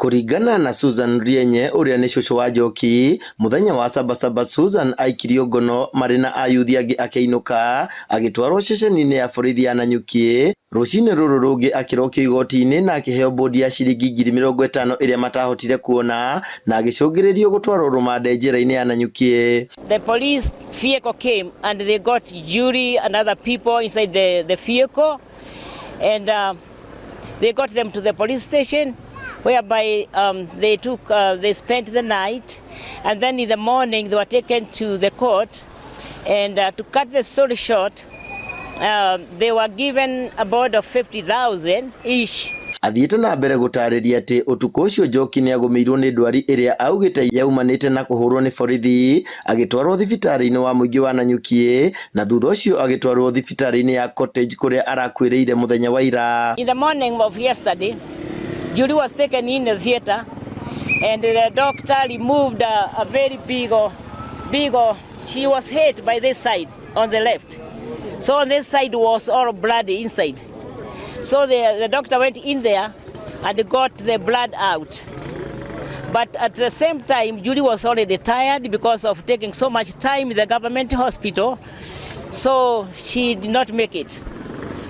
Kũringana na Susan Rienye ũrĩa nĩ cũcũ wa Njoki, mũthenya wa Sabasaba Susan aikirio ngono marĩ na ayuthi angĩ akĩinũka agĩtwarwo ceceni-inĩ ya borithi ya Nanyuki. Rũcinĩ rũrũ rũngĩ akĩrokio igoti-inĩ na akĩheo bũndi ya ciringi 50,000 ĩrĩa matahotire kuona na agĩcũngĩrĩrio gũtwarwo rũmande njera-inĩ ya Nanyuki. The police vehicle came and they got Julie and other people inside the vehicle and they got them to the police station whereby they spent the night, and then in the morning they were taken to the court, and to cut the story short, they were given a bond of 50,000 each. Athiĩte na mbere gũtarĩria atĩ ũtukũ ũcio Njoki nĩagũmĩirwo nĩ ndwari ĩrĩa augĩte yaumanĩte na kũhũrwo nĩ borithi, agĩtwarwo thibitarĩ-inĩ wa mũingĩ wa Nanyuki na thutha ũcio agĩtwarwo thibitarĩ-inĩ ya Cottage kũrĩa arakuĩrĩire mũthenya wa ira. In the morning of yesterday, Julie was taken in the theater and the doctor removed a very big, big, she was hit by this side on the left. So on this side was all bloody inside. So the doctor went in there and got the blood out. But at the same time, Julie was already tired because of taking so much time in the government hospital. So she did not make it.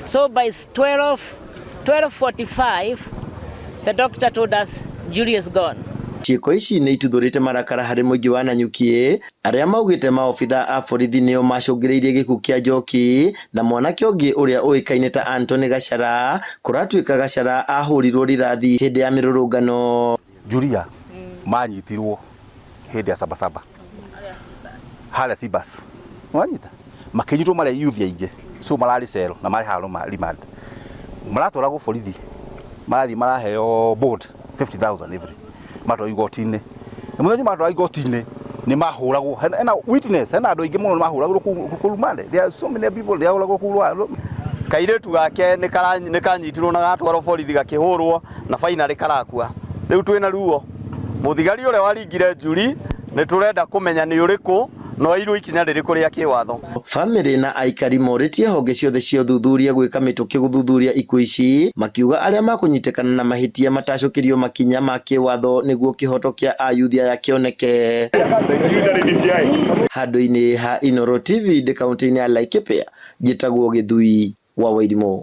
So by 12:45, the doctor told us Julie is gone. Ciĩko ici nĩ ituthũrĩte marakara harĩ mũingĩ wa Nanyuki arĩa maugĩte maobitha a borithi nĩo macũngĩrĩirie gĩkuũ kĩa Njoki na mwanake ũngĩ ũrĩa ũĩkaine ta Anthony Gachara. Kũratuĩka Gachara ahũrirwo rithathi hĩndĩ ya mĩrũrũngano. Julia manyitirwo hĩndĩ ya Sabasaba harĩa Sibas, wanyita makĩnyitwo marĩ youth aingĩ, so mararĩ cell na marĩ haha remand, maratwaragwo borithi, marathiĩ maraheo bond 50,000 every, matwarwo igoti-inĩ. Na mũthenya matwarwo igoti-inĩ nĩ mahũragwo, hena witness, hena andũ aingĩ mũno mahũragwo kũu rumande. There are so many people mahũragwo kũu. Kairĩtu gake nĩ kanyitirwo na gatwarwo borithi, gakĩhũrwo na finally karakua. Rĩu twĩna ruo. Mũthigari ũrĩa waringire Njuri nĩ tũrenda kũmenya nĩ ũrĩkũ na oirwo ikinya rĩrĩkũ rĩa kĩwatho. Bamĩrĩ na aikari morĩtie honge ciothe cia ũthuthuria gwĩka mĩtũkĩ gũthuthuria ikuũ ici, makiuga arĩa makũnyitĩkana na mahĩtia matacũkĩrio makinya ma kĩwatho nĩguo kĩhoto kĩa ayuthi aya kĩoneke. Handũ-inĩ ha Inooro TV ndĩ kaunti-inĩ ya Laikipia, njĩtagwo Gĩthui wa Wairimũ.